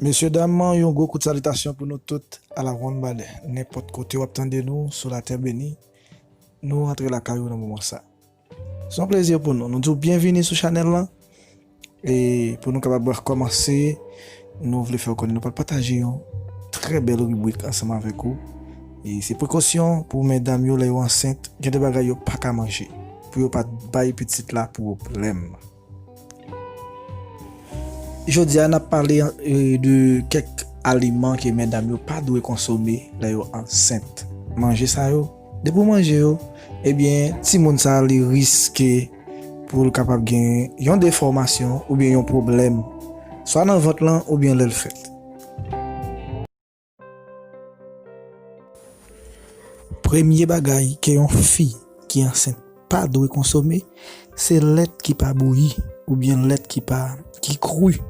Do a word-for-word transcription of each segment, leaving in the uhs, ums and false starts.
Mesye dam, yon gwo kout salitasyon pou nou tout a la ronn balè. Nenpòt kote w ap tande nou sou latè beni, nou rantre lakay ou nan moman sa. Se yon plezi pou nou. Nou di w byenvini sou chanèl lan. E pou nou kapab kòmanse, nou vle fè w konnen nou pral pataje yon trè bèl ribrik ansanm avèk ou. E se prekosyon pou medam yo lè yo ansent, gen de bagay yo pa ka manje, pou yo pa t bay pitit la pwoblèm. Jodi a, n ap pale, e, de kèk aliman ke medam yo pa dwe konsome lè yo ansent. Manje sa yo, depi w manje yo, ebyen, timoun sa a, li riske pou l kapab gen yon defòmasyon oubyen yon pwoblèm, swa nan vant lan oubyen lè l fèt. Premye bagay ke yon fi ki ansent pa dwe konsome, se lèt ki pa bouyi oubyen lèt ki pa, ki kri.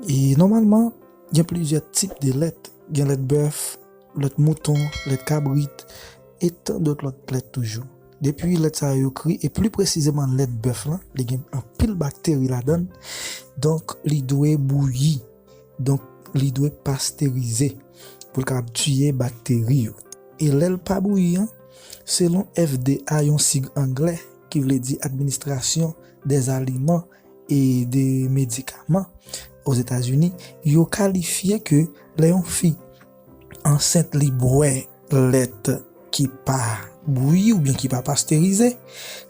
E nòmalman, gen plizyè tip de lèt. Gen lèt bèf, lèt mouton, lèt kabrit, e tan dòt lòt lèt toujou. Depi lèt sa yo kri, e pli presizeman lèt bèf lan, li gen anpil bakteri ladan l. Donk, li dwe bouyi. Donk, li dwe pasterize pou l kapab tiye bakteri yo. E lè l pa bouyi an, selon F D A, yon sig anglè ki vle di Administration des Aliments et des Médicaments Ozetazini, yo kalifye ke lè yon fi ansent li bwè lèt ki pa bouyi oubyen ki pa pasterize,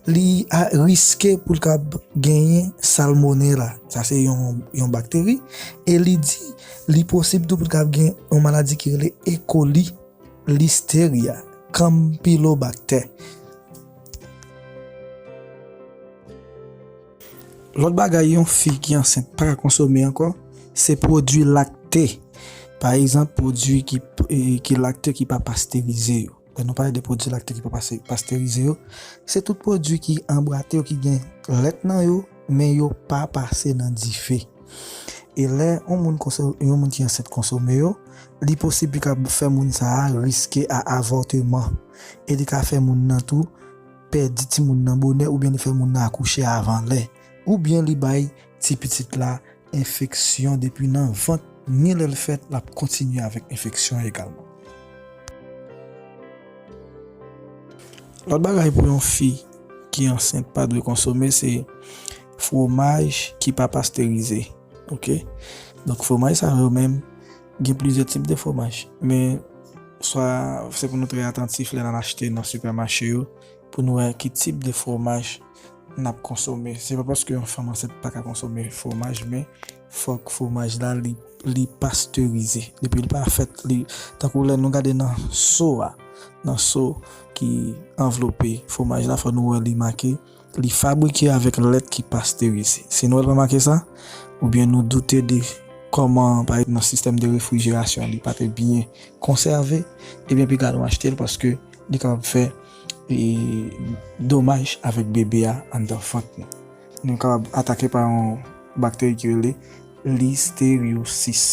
li a riske pou l kab genyen salmonela. Sa se yon, yon bakteri. E li di, li posib tou pou l kab gen yon maladi ki rele E. coli, listeria, campylobacter. Lòt bagay yon fi ki ansent pa ka konsome ankò, se pwodui lakte. Pa egzanp, pwodui ki, e, ki lakte ki pa pasterize yo. Lè nou pale de pwodui lakte ki pa pase-, pasterize yo, se tout pwodui ki anbrate yo, ki gen lèt nan yo, men yo pa pase nan dife. E lè yon moun konso-, yon moun ki ansent konsome yo, li posib li ka fè moun sa a riske a avòteman. E li ka fè moun nan tou pèdi timoun nan bonè, oubyen li fè moun nan akouche avan lè, oubyen li bay ti pitit la enfeksyon depi nan vant, ni lè l fèt, l ap kontinye avèk enfeksyon egalman. Lòt bagay pou yon fi ki ansent pa dwe konsome, se fwomaj ki pa pasterize. Oke? Donk, fwomaj sa yo menm, gen plizyè tip de fwomaj. Men, swa se pou nou trè atantif lè n al achte nan sipèmache yo, pou nou wè ki tip de fwomaj n ap konsome. Se pa paske yon fanm ansent pa ka konsome fwomaj, men fòk fwomaj la li, li pasterize. Depi li pa fèt, li, tankou lè nou gade nan so a, nan so ki anvlope fwomaj la, fò nou wè li make, li fabrike avèk lèt ki pasterize. Si nou wè l pa make sa, oubyen nou doute de kòman, pa egzanp, nan sistèm de refrijerasyon, li pa te byen konsève, ebyen, piga nou achte l paske li kapab fè, e, domaj avèk bebe a anndan vant nou. Nou kapab atake pa yon bakteri ki rele listeryosis.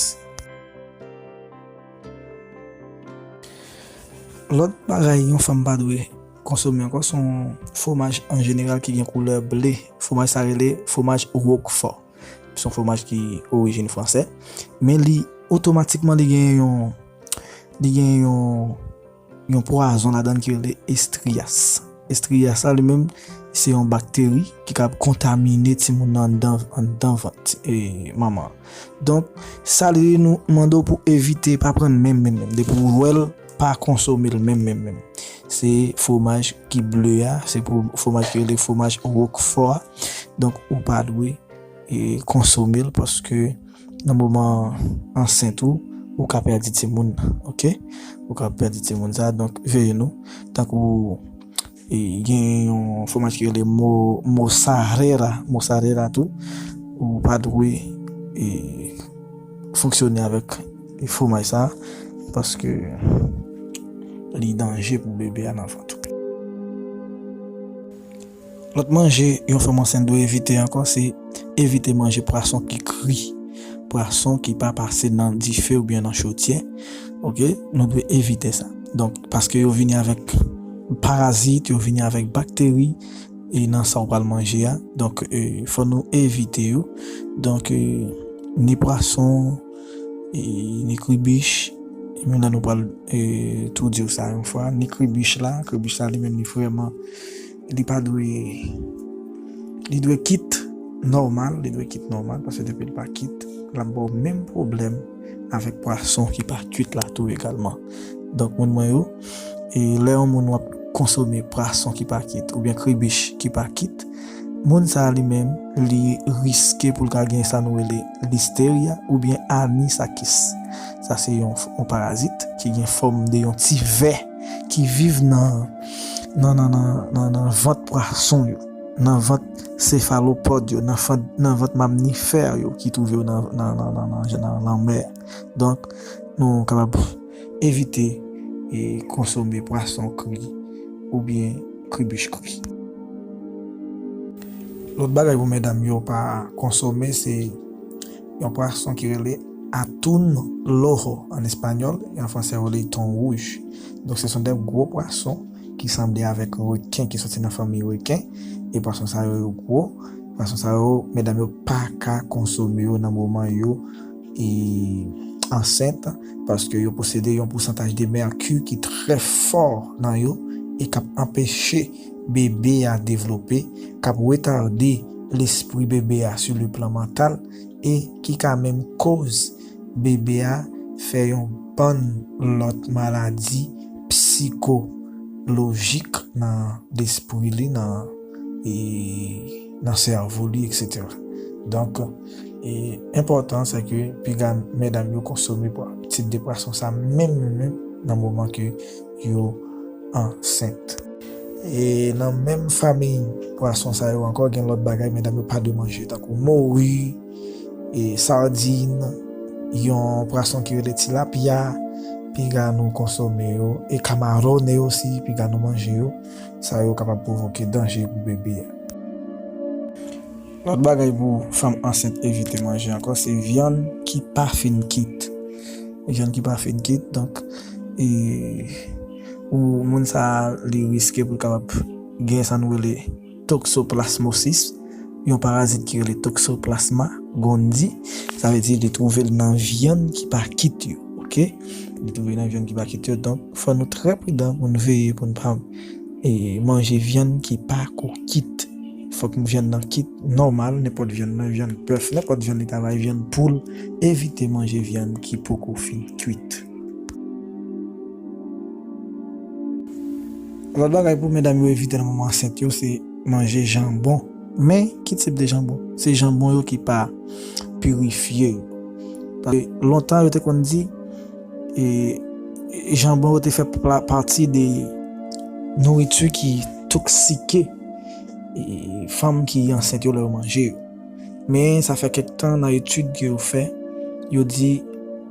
Lòt bagay yon fanm pa dwe konsome ankò, se yon fwomaj an jeneral ki gen koulè ble. Fwomaj sa rele fwomaj Roquefort. Se yon fwomaj ki orijin fransè, men li otomatikman li gen yon, li gen yon, yon pwazon ladan l ki rele estriyas. Estriyas la li menm, se yon bakteri ki kab kontamine timoun nan anndan, anndan vant, e, manman an. Donk, sa li nou mande w pou evite, pa pran l menm, menm, menm. Depi w wè l, pa konsome l menm, menm, menm. Se fwomaj ki ble a, se fwo-, fwomaj ki rele fwomaj Roquefort a. Donk, ou pa dwe, e, konsome l paske nan moman ansent ou, ou ka pèdi timoun nan, oke? Ou ka pèdi timoun sa, donk veye nou. Tankou, e, gen yon fwomaj ki rele mo-, mozzarella, mozzarella tou, ou pa dwe, e, fonksyone avèk fwomaj sa, paske li danje pou bebe a nan vant ou. Lòt manje yon fanm ansent dwe evite ankò, se evite manje pwason ki kri, pwason ki pa pase nan dife oubyen nan chodyè. Oke, nou dwe evite sa. Donk, paske yo vini avèk parazit, yo vini avèk bakteri, e nan sa w pral manje a. Donk, e, fò nou evite yo. Donk, e, ni pwason, e, ni kribich. E menm nan nou pral, e, tou di w sa yon fwa, ni kribich la, kribich la li menm li vrèman, li pa dwe, li dwe kit nòmal, li dwe kit nòmal, paske depi l pa kit, l ap ba w menm pwoblèm avèk pwason ki pa kuit la tou egalman. Donk, moun mwen yo, e lè yon moun w ap konsome pwason ki pa kit, oubyen kribich ki pa kit, moun sa a li menm, li riske pou l ka gen sa nou rele listeria oubyen anisakis. Sa se yon, yon parazit ki gen fòm de yon ti vè ki viv nan, nan, nan, nan, nan, nan vant pwason yo, nan vant sefalopòd yo, nan vant, nan vant mamifè yo ki twouve yo nan, nan, nan, nan, nan, nan lanmè. Donk, nou kapab evite e konsome pwason kri oubyen kribich kri. Lòt bagay pou medam yo pa konsome, se yon pwason ki rele atún rojo an espanyòl, e an fransè yo rele ton wouj. Donk, se son de gwo pwason ki sanble avèk reken, ki soti nan fanmi reken. E pwason sa yo, yo gwo. Pwason sa yo, medam yo pa ka konsome yo nan moman yo e ansent, paske yo posede yon pousantaj de mèki ki trè fò nan yo e k ap anpeche bebe a devlope, k ap retade lespri bebe a sou le plan mantal e ki ka menm koz bebe a fè yon bann lòt maladi psikolojik nan lespri li, nan, e, nan sèvo li, etsetera. Donk, e, enpòtan se ke piga medam yo konsome pwa-, tit de pwason sa menm, menm nan moman ke yo ansent. E nan menm fanmi pwason sa yo ankò, gen lòt bagay medam yo pa dwe manje, tankou mori, e, sadin, yon pwason ki rele tilapya, piga nou konsome yo, e kamarone osi, piga nou manje yo, sa yo kapab pwovoke danje pou bebe a. Lòt bagay pou fanm ansent evite manje ankò, se vyann ki pa fin kit. Vyann ki pa fin kit, donk, e, ou moun sa a, li riske pou l kapab gen sa nou rele toksoplasmosis, yon parazit ki rele Toxoplasma gondii. Sa vle di li twouve l nan vyann ki pa kit yo, oke? Li twouve l nan vyann ki pa kit yo, donk fò nou trè pridan pou n veye pou n pa, e, manje vyann ki pa ko kit. Fòk vyann nan kit nòmal, nenpòt vyann nan, vyann bèf, nenpòt vyann li ta bay, vyann poul, evite manje vyann ki poko fin kuit. Lòt bagay pou medam yo evite nan moman ansent yo, se manje janbon. Men, ki tip de janbon? Se janbon yo ki pa pirifye yo. Paske lontan, yo te konn di, e, e, janbon yo te fè pla-, pati de nouriti ki toksike, e, fanm ki ansent yo lè yo manje yo. Men, sa fè kèk tan nan etid ke yo fè, yo di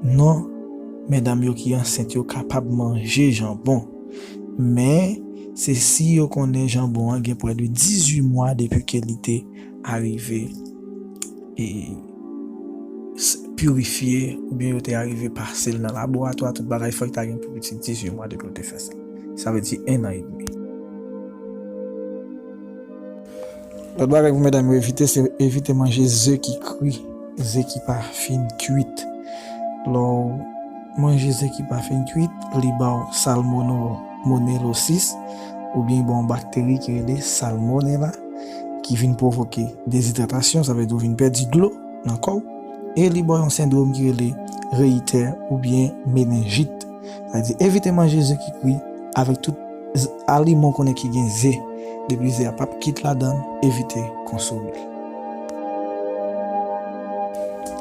non, medam yo ki ansent yo kapab manje janbon. Men, se si yo konnen janbon an gen prè de dizuit mwa depi ke li te arive, e, s-, pirifye, oubyen yo te arive pase l nan laboratwa, tout bagay, fòk ta gen pou piti dizuit mwa depi yo te fè sa. Sa vle di en an edmi. Lòt bagay pou medam yo evite, se evite manje ze ki kri, ze ki pa fin kuit. Lè w manje ze ki pa fin kuit, li ba w salmonelosis, oubyen li ba w yon bakteri ki rele salmonella, ki vin pwovoke dezidratasyon, sa vle di w vin pèdi dlo nan kò w, e li ba w yon sendwòm ki rele reyitè oubyen menenjit. Sa vle di evite manje ze ki kri avèk tout z-, aliman w konnen ki gen ze. Depi ze a p ap kit ladan l, evite konsome l.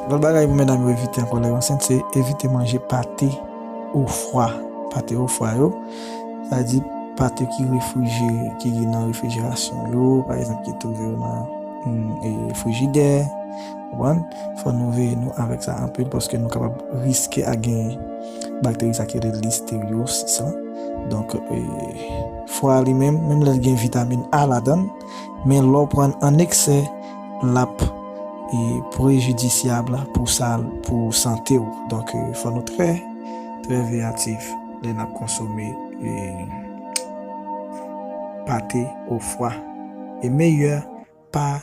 Lòt bagay pou medam yo evite ankò lè yo ansent, se evite manje pate o fwa. Pate o fwa yo, sa vle di pate ki refrijere, ki gen nan refrijerasyon yo, pa egzanp, ki twouve yo nan, mm, e, frijidè, konprann? Fò nou veye nou avèk sa anpil, paske nou kapab riske a gen bakteri sa ki rele listeryosis la. Donk, e, fwa li menm, menm lè l gen vitamin A ladan l, men lè w pran l an eksè, l ap, e, prejidisyab pou sa, pou sante w. Donk, e, fò nou trè, trè veyatif lè n ap konsome, e, pate o fwa. E meyè pa,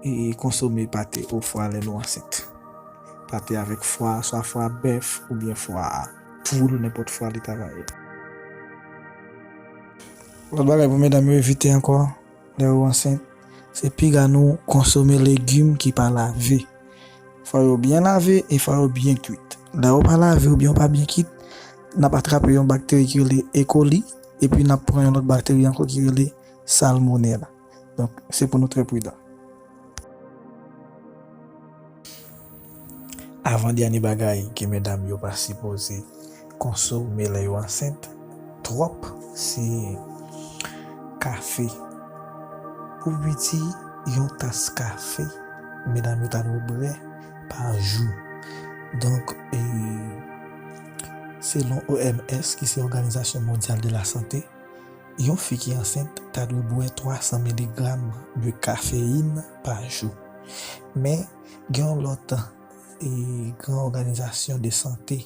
e, konsome pate o fwa lè nou ansent. pate avèk fwa, swa fwa bèf oubyen fwa poul, nenpòt fwa li ta va ye. Lòt bagay pou medam yo evite ankò, lè yo ansent, se piga nou konsome legim ki pa lave. Fò yo byen lave e fò yo byen kwit. Lè yo pa lave oubyen yo pa byen kwit, n ap atrape yon bakteri ki rele E. coli, epi n ap pran yon lòt bakteri ankò ki rele salmonella. Donk, se pou nou trè pridan. Avan dènye bagay ke medam yo pa sipoze konsome lè yo ansent twòp, se kafe. Pou piti, yon tas kafe, medam yo ta dwe bwè pa jou. Donk, e, selon O M S, ki se Òganizasyon Mondyal de la Sante, yon fi ki ansent ta dwe bwè twa san miligram de kafeyin pa jou. Men, gen yon lòt, e, gran òganizasyon de sante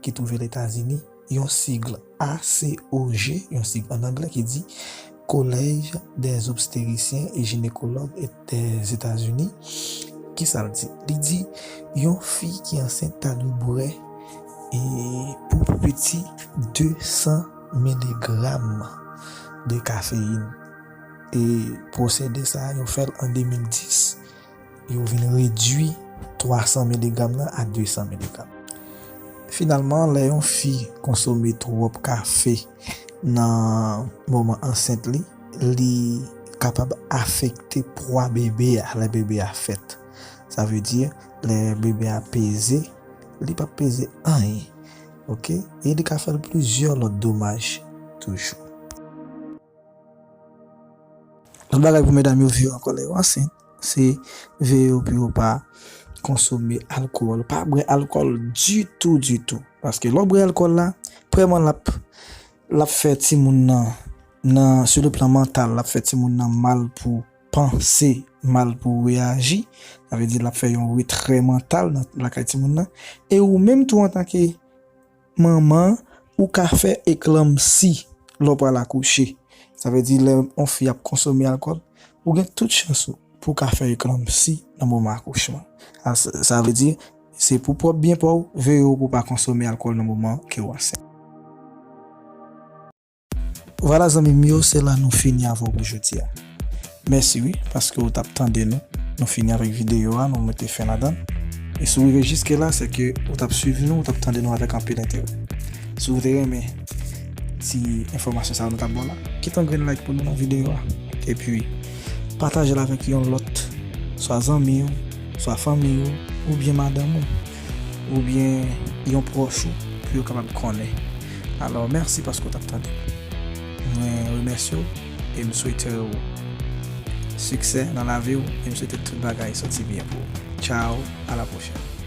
ki twouve Letazini, yon sig A C O G, yon sig ann anglè ki di Collège des obstétriciens et gynécologues des États-Unis. Kisa l di? Li di, yon fi ki ansent ta dwe bwè, e, pou pi piti de san miligram de kafeyin. E pwosedi sa a, yo fè l an de mil dis, yo vin redui twa san miligram nan a de san miligram. Finalman, lè yon fi konsome twòp kafe nan moman ansent li, li kapab afekte pwa bebe a lè bebe a fèt. Sa vle di, lè bebe a peze, li p ap peze anyen. Oke? E li ka fè l plizyè lòt domaj toujou. Lòt bagay pou medam yo veye ankò lè yo ansent, se veye yo pou yo pa konsome alkòl, pa bwè alkòl ditou, ditou. Paske lè w bwè alkòl la, premyèman, l ap, l ap fè timoun nan, nan, sur le plan mantal, l ap fè timoun nan mal pou panse, mal pou reyaji. Sa vle di, l ap fè yon retrè mantal nan, lakay timoun nan. E ou menm tou, antanke manman, ou ka fè eklanmsi lè w pral akouche. Sa vle di, lè yon fi ap konsome alkòl, ou gen tout chans ou pou w ka fè eklanmsi nan moman akouchman. Sa, sa vle di, se pou pwòp byen pa w, veye w pou w pa konsome alkòl nan moman ke w ansent. Vwala, zanmi m yo, se la nou fini avè w pou jodi a. Mèsi, wi, paske w t ap tande nou. Nou fini avèk videyo a, nou mete fen ladan l. E si w rive jiske la, se ke w t ap swiv nou, w t ap tande nou avèk anpil enterè. Si w te renmen ti enfòmasyon sa yo nou t ap ba w la, kite yon grenn like pou nou nan videyo a. Epi, pataje l avèk yon lòt, swa zanmi w, swa fanmi w, oubyen madanm ou, oubyen yon pwòch ou, pou yo kapab konnen. Alò, mèsi paske w t ap tande. Mwen remèsye w e m swete w siksè nan lavi w e m swete tout bagay soti byen pou ou. Tchao, a la pwochèn.